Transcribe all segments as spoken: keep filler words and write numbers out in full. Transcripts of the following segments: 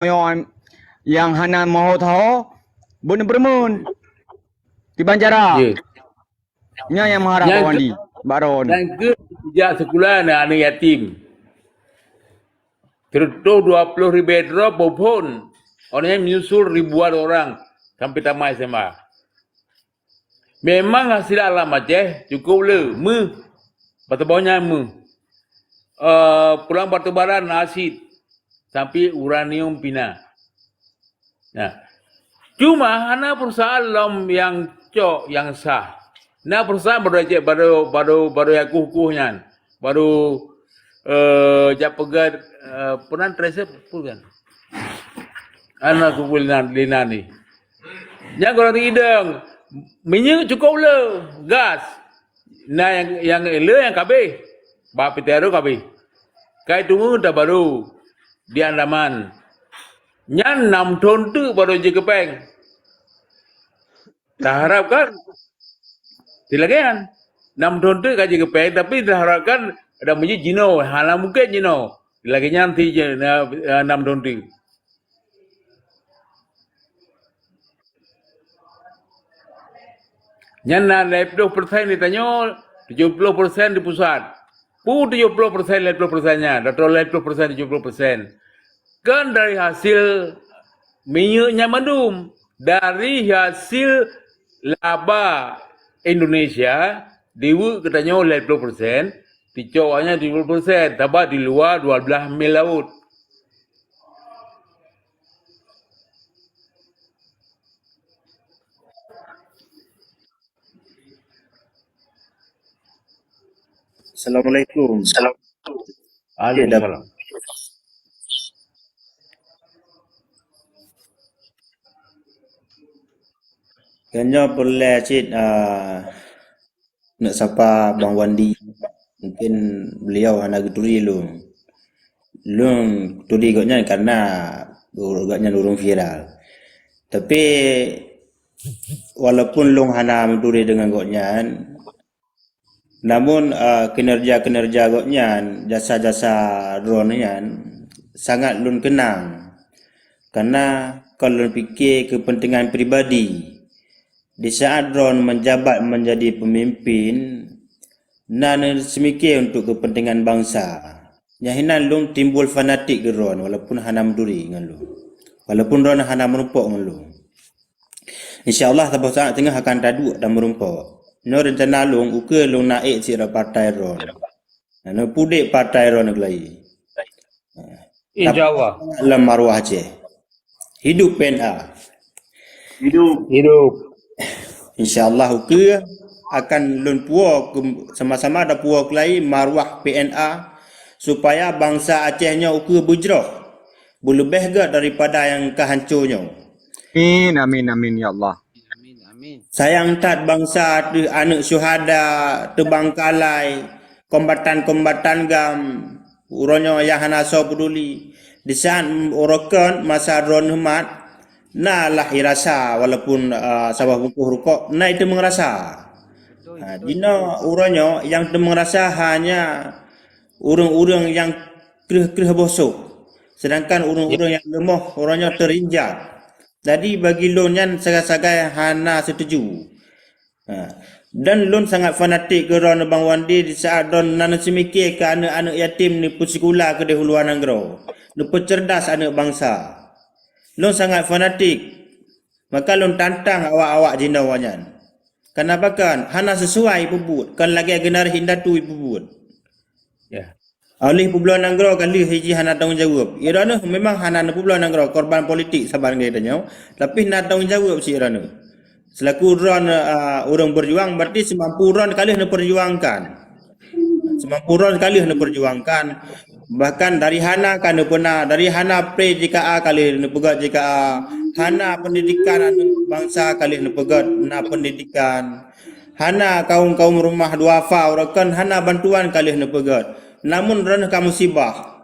nyoe nyang hana meuho-teuho, beuneubeurumeun. Kiban cara. Ya. Nyan nyang meuharap Nyang Bang ke-, Wandi, Bang Ron. Nyang keu jak sekolah aneuk-aneuk yatim. Seratus dua puluh ribèe droe beuphon. Orang yang menyusul ribuan orang sampai tamat S M A. Memang hasil alam Aceh cukup le, meuh. Batu bawah nyan meuh. Eh, pulang batu bara na cit. Sampai uranium pina. Nah. Cuma hana perusahaan lom nyang cok, nyang sah. Na perusahaan baru cek, baru, baru, baru nyang kuh-kuh nyan. Baru, eh, jak peugah, eh, peunan tracer pun kan. Ana kuh-kuh linan, linan ni. Nyang kurang idong, minyeuk cukup le, gas. Na nyang, nyang le nyang kabeh. Bak P T R kabeh. Kai tungeun tabaru di Andaman. Nyan nam thon teuk baru jikeupeng. Taharapkan, di lagèe nyan, nam thon teuk ka jikeupeng, tapi taharapkan ada meuji jinoe, hana mungken jinoe. Di lagèe nyan ti je, na, na nam thon teuk. Nyan na lhèe ploh persen di tanyoe, tujoh ploh persen di pusat. Peue tujoh ploh persen, lhèe ploh persen nyan, atau lhèe ploh persen, tujoh ploh persen. Kan dari hasil minyeuk nyan mandum, dari hasil laba Indonesia, diweuek keu tanyoe lhèe ploh persen, ticok awaknyan tujoh ploh persen, taba di luwa dua blah mil laôt. Assalamualaikum. Waalaikumsalam. Tanyoe peureulèe cit, ah, neuk sapa Bang Wandi. Mungkin beliau hana geuturi lôn. Lôn turi gobnyan karena gobnyan ureueng viral. Tapi, walaupun lôn hana meuturi deungon gobnyan, namun, eh, kinerja-kinerja gobnyan, jasa-jasa droeneuh nyan sangat lôn keunang. Karena kon lôn pike keupeuntengan pribadi. Di saat droeneuh menjabat menjadi pemimpin, na neuseumiké untuk keupeuntengan bansa. Nyan hinan lôn timbul fanatik keu droeneuh, walaupun hana meuturi ngon lôn. Walaupun droeneuh hana meurumpok ngon lôn. Insya Allah, saboh saat teungoh akan taduek dan meurumpok. Nyoe reuncana lôn, ukeue lôn na ék sidroe partai droeneuh. Na neupudek partai droeneuh keulayi. Insya Allah. Lam maruah Aceh. Hidup P N A. Hidup. Hidup. Insya Allah ukeue akan lôn puwoe keu, sama-sama tapuwoe keulayi maruah P N A, supaya bansa Aceh nyoe ukeue beujroh, beuleubeh gét daripada nyang ka hanco nyoe. Amin, amin, amin, ya Allah. Amin, amin. Sayang that bansa teuh aneuk syuhada, teubangkalai, kombatan-kombatan GAM, uroe nyoe nyang hana soe peuduli. Di saat uroe kon masa droeneuh mat, na lah irasa walaupun, ah, saboh bungkôh rukok, na iteumeung rasa. Betul, ha, betul, jinoe betul. Uroe nyoe nyang teumeung rasa hanya ureueng-ureueng nyang kreueh-kreueh boh sôk. Sedangkan ureueng-ureueng nyang leumoh uroe nyoe teurinjak. Jadi bagi lôn nyan sagai-sagai hana setuju. Ha. Dan lôn sangat fanatik keu droeneuh Bang Wandi di saat droeneuh na neuseumiké keu aneuk-aneuk yatim neupeusikula keudeh u luwa nanggroe, neupeuceurdas aneuk bansa. Lôn sangat fanatik, maka lôn tantang awak-awak jinoe nyan. Kenapa kan? Hana sesuai peubuet, kon lagèe generasi indatu peubuet. Ya. Oleh peubloe nanggroe ka lheueh jih hana tanggong jaweueb. Droeneuh memang hana neupeubloe nanggroe, korban politik saban geutanyoe, tapi na tanggong jaweueb cit droeneuh. Selaku droeneuh, ah, ureueng berjuang, berarti seumampu droeneuh ka lheueh neupeujuangkan. Seumampu droeneuh ka lheueh neupeujuangkan. Bahkan dari hana ka neupeuna, dari hana pre J K A ka lheueh neupeugét J K A, hana pendidikan aneuk bansa ka lheueh neupeugét na pendidikan. Hana kaum-kaum rumah duafa uroe kon hana bantuan ka lheueh neupeugét. Namun droeneuh ka musibah.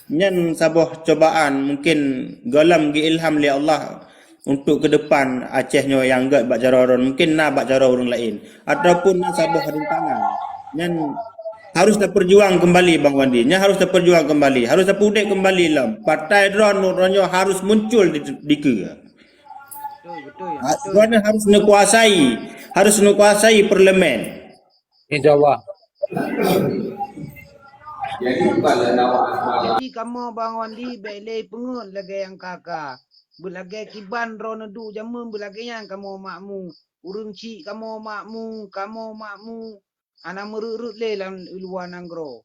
Nyan saboh cobaan mungken gohlom geuilham lé Allah untuk keudepan Aceh nyoe nyang gét bak jaroe droeneuh, mungken na bak jaroe ureueng laén. Ataupun na saboh rintangan. Nyan Harus taperjuang kembali, Bang Wandi. Nyan harus taperjuang kembali. Harus tapeuudeb kembali lom. Partai droe, droe nyoe harus muncul di, dikeue. Betul, betul, ha, betul. Droe nyoe harus neukuasai, harus neukuasai parlemen. Insya Allah. Jadi kamoe, Bang Wandi, bèk lé peungeut lagèe nyang ka-ka. Beulagèe kiban droe neuduek jameun, beulagèe nyan kamoe makmu. Ureueng chik kamoe makmu, kamoe makmu. Hana meureuet-reuet lé lam luwa nanggroe.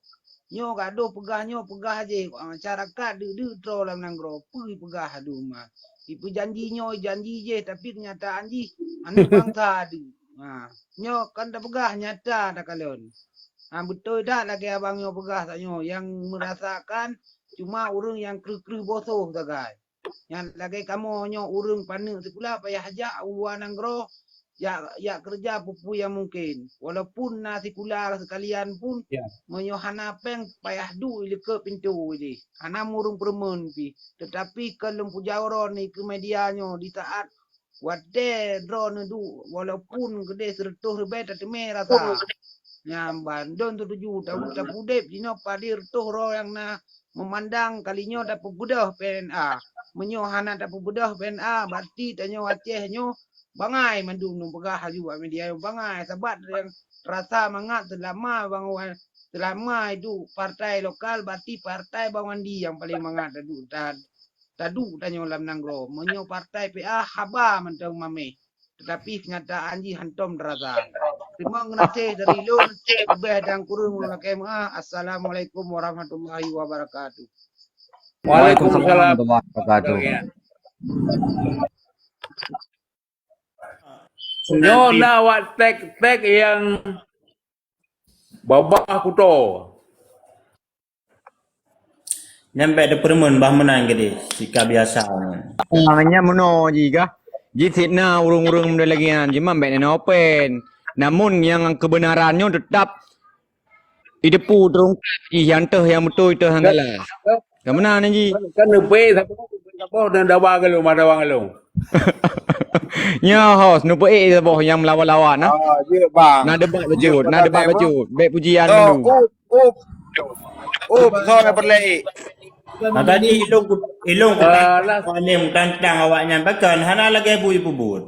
Nyoe gadôh peugah nyoe, peugah jéh, masyarakat deuk-deuk troh lam nanggroe, peue peugah adoe ma. Ipeujanji nyoe, janji jéh, tapi keunyataan jih aneuk bansa deuk. Ha, nyoe kan tapeugah nyata takalon. Ha, beutôi that lagèe abang nyoe peugah tanyoe, nyang meurasakan cuma ureueng nyang kreueh-kreueh boh soh sagai. Nyan lagèe kamoe nyoe ureueng paneuk sikula payah jak u luwa nanggroe, jak, jak keureuja peue-peue nyang mungken. Walaupun na sikula seukalian pun, ya, meunyoe hana péng payah duek i likot pintoe jih. Hana meureueng peureumeun pih. Teutapi kon lôn puja uroe nyoe keu media nyoe di saat watèe droeneuh duek, walaupun keudéh sireutôh ribèe tateumé rasa. Nyan ban lôn seutuju, ta-, tapeuudeb jinoe padum reutôh droe nyang na meumandang kali nyoe tapeubeudôh P N A. Meunyoe hana tapeubeudôh P N A, berarti tanyoe Aceh nyoe bangai mandum, nyoe peugah laju bak media nyoe bangai. Sabab nyang rasa mangat seulama bang Wan, seulama iduek partai lokal, berarti partai Bang Wandi nyang paleng mangat taduek, ta-, taduek tanyoe lam nanggroe. Meunyoe partai P A haba mantong mamèh. Teutapi keunyataan jih hantom teurasa. Teurimong geunaséh dari lôn, leubeh dan kureueng lôn lakèe meu'ah. Assalamualaikum warahmatullahi wabarakatuh. Waalaikumsalam warahmatullahi wabarakatuh. Nyoe na awak tèk-tèk nyang babah kuto. Nyan bèk teupeureumeun bah meunan keudéh, sika biasa nyan. Ah, nyan meunoe jih kah? Jih sit na ureueng-ureueng model lagèe nyan, cuma bèk na open. Namun nyang keubeunaran nyoe teutap jiteupeue teurungkap jih, nyang teuh nyang beutôi, teuh nyang salah. Ka meunan jih. Kan neupeuék saboh, saboh dan dawa galong, ma dawa galong. Nyoe hos, neupeuék saboh nyang meulawan-lawan, nah. Ah, jeuet, Bang. Na debat bacut, na debat bacut. Bèk pujian dulu. Up, up. Up, soe nyang peureulèe? Nah, tadi ilôn ku-, ilôn kutanyong Mualem tantang awaknyan, pakon hana lagèe bui peubuet.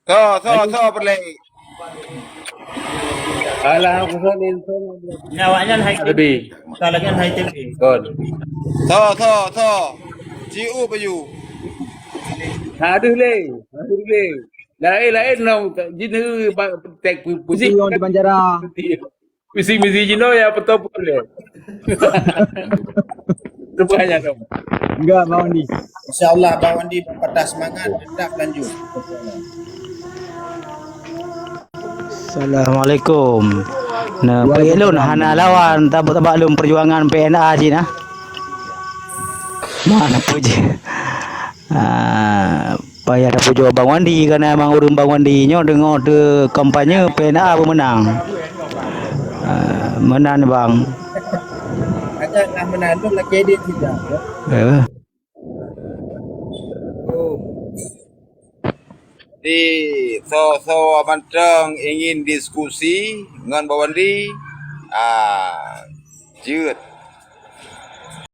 Soe, soe, soe peureulèe? Alah, aku soe ni, soe ni. Nyan awaknyan hai T V. Ka lagèe hai T V. Kon. Soe, soe, soe? Ci U baju. Aduh lé, aduh lé. Laén-laén nong jineuk ba-, tek pu-, pusing. Pusing di penjara. Misi-misi jinoe ya beutôi-beutôi. Cuba ya dong. Enggak, Bang Wandi. Insya Allah, Bang Wandi patah semangat, tetap lanjut. Assalamualaikum. Nah, Waalaikumsalam. Pak Ilun hana lawan, tabak-tabak lôn perjuangan P N A cit nah. Mana puji? Ah, Payah tapujoe Bang Wandi, karena emang ureueng Bang Wandi nyoe deungoe teu kampanye P N A beumeunang. Ah, meunan, Bang. Agak nah meunan tu lagèe dia tidak, ya. Eh. Oh. Di soe-soe mantong ingin diskusi ngon Bang Wandi, ah, jeuet.